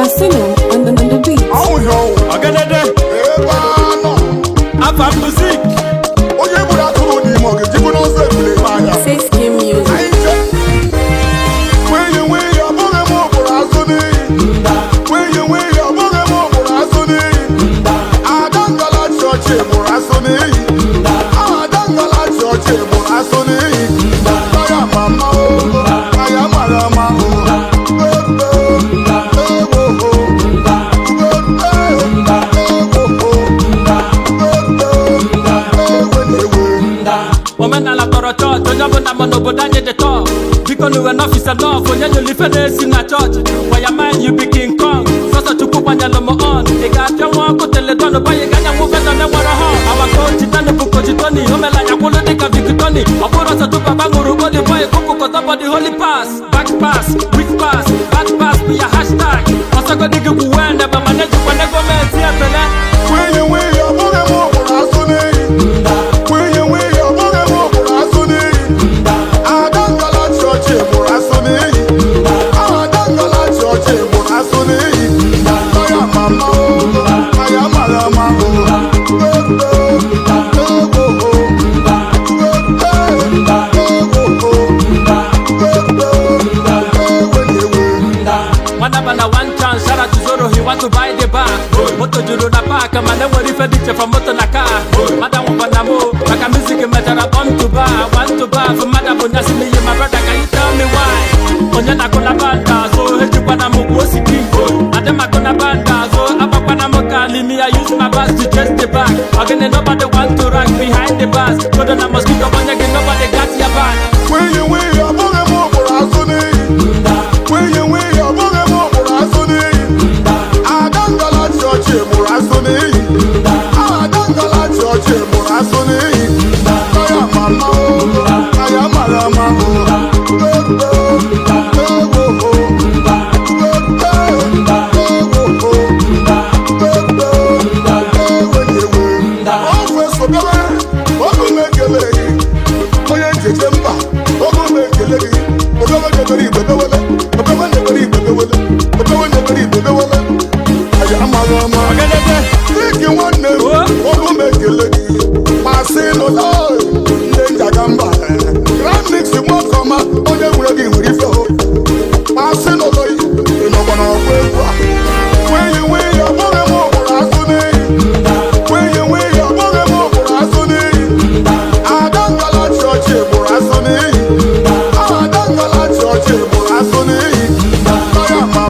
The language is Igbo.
Casino on the beat. Ọnwụghị ọnwụ. Ọgedede. Ebe a nọ. Afa m bụ Zik. Onye gburu atụrụ n'ime ọ ga-ejikwu n'ọsọ ebule eme anya. 6K Music. Anyị nche. Nwunye nwunye, ọ bụghị m gburu azụ n'iyi. Nwunye nwunye, ọ bụghị m gburu azụ n'iyi. Ada ngala chọọchị gburu azụ n'iyi. Ada ngala chọọchị gburu azụ n'iyi. Taya mama o, taya mara ama o. Ewo o, ewo o, ewe na-ewe. Omenala tọrọ chọọchị, onye ọbụla ma n'obodo anyị dị tọọ. Biko nuwe n'ọfịs nọf, onye nyere ife na-esi na chọọchị. For your mind, you be King Kong. Sọsọ Chukwu gbanyelụ m on. Ị ga-apịa nwa ọkụ teledọn banye ganya nwu vendọ na-enwere họn. Awa coach Tani bụ coach Tony. O mere anya kwụlụ dịka Victoni. Ọ bụrụ ọsọ tupu baba ṅụrụ holy boy kụkụ kọtọ body holy pass. Back pass, weak pass, bad pass bụ ya hashtag. Ọsọgodi gị kwuwe ndebe mana ejikwa na gọọmenti ebele. Nwunye nwunye, ọ bụghị m gburu azụ n'iyi. Nwunye nwunye, ọ bụghị m gburu azụ n'iyi. Ada ngala chọọchị gburu azụ n'iyi. Ada ngala chọọchị gburu azụ n'iyi. Taya mama o, taya mara ama o. Ewo o, ewo o, ewe na-ewe. Nwada na one chance, shout out to Zoro, he want to buy the bar. Moto juru na park, mana enwere ife dị iche from moto na car. Mada nwụkwa na mo, maka music mechara born to bar, one to bar. For mada bụ nyasị m ihe, my brother, can you tell me why? Onye na-akụ na band azụ, ejikwana m kwuo osiki. Adị m akụ na band azụ, agbakwana m ka alimi, I use my bass to chase the bag. Ogene nobody want to rock behind the bars. Kodo na mosquito, onye gị nobody got your back. Nwunye nwunye, ọ bụghị m gburu azụ n'iyi. Nwunye nwunye, ọ bụghị m gburu azụ n'iyi. Ada ngala chọọchị gburu azụ n'iyi. Ada ngala chọọchị gburu azụ n'iyi. Taya mama o, taya mara ama o. Ewo o, ewo o, ewe na-ewe. Ọgwụ esobebe, ọgwụ m ekele gị. Onye ncheche mba, ọgwụ m ekele gị. Obebe jebere igwe bewele, obebe jebere igwe bewele.